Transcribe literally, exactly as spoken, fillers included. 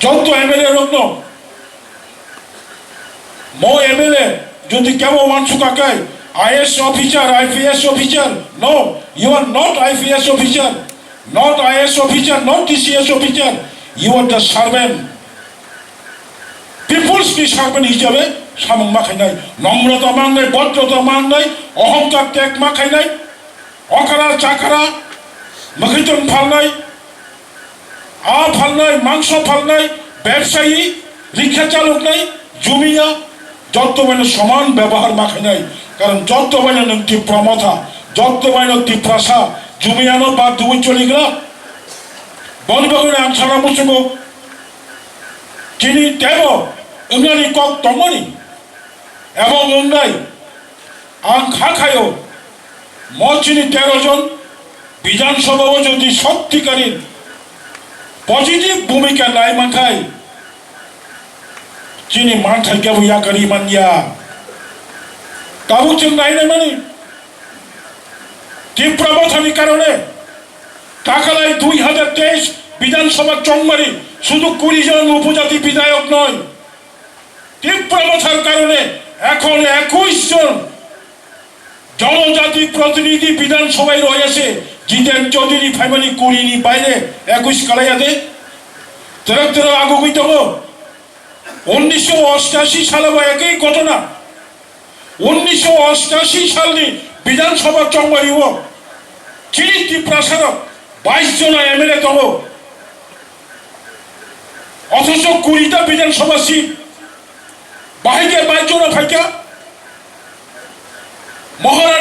Jotto M L A rokno, mo M L A jodi kebo wansukha khe I A S officer, I P S officer, no, you are not I P S officer, not I A S officer, not T C S officer, you are the servant. Peoples ni servant hisabe samung ma khainai, nomrota mangnai, bhadrota mangnai, ohongkar teg ma khainai, okara chakara, mwkhwitwng phalnai, a phalnai, mangso phalnai, bebsayi, rikha chaloknai, jumiya, jotto baino soman bebohar ma khainai. Karon jotto baino nwng Tipra Motha, jotto baino Tiprasa, jumiyano ba dubui choligra. Boni bagwi ang sana muchungo, chini tebo wngnani kok tongmani, ebong wngnai. Ang kha khaio, mo chini tero jon Bidhan Sabha o jodi sotti kari positive bhumika nai mankhai, chini manthai kebo yakari manya. Tabuk chwng nai nai mani, Tipra Mothani karone takalai dui hajar teis Bidhan Sabha chongmari sudu kuri jon upojati bidhayok noi. Tipra Mothar karone ekhon ekush jon jonojati protinidhi Bidhan Sabhai royase, Jiten Chaudhary phaimani kuri ni baire ekush kalaiya de. Terok terok agugwi tongo. Unnisho ostashi salo ba ekoi ghotona. Unnisho ostashi salni Bidhan Sabha chongmari o chini Tiprasa rok bais jona M L A tongo. Othocho kurita Bidhan Sabha seat. Bahai khe bais jona phaikha. Maharani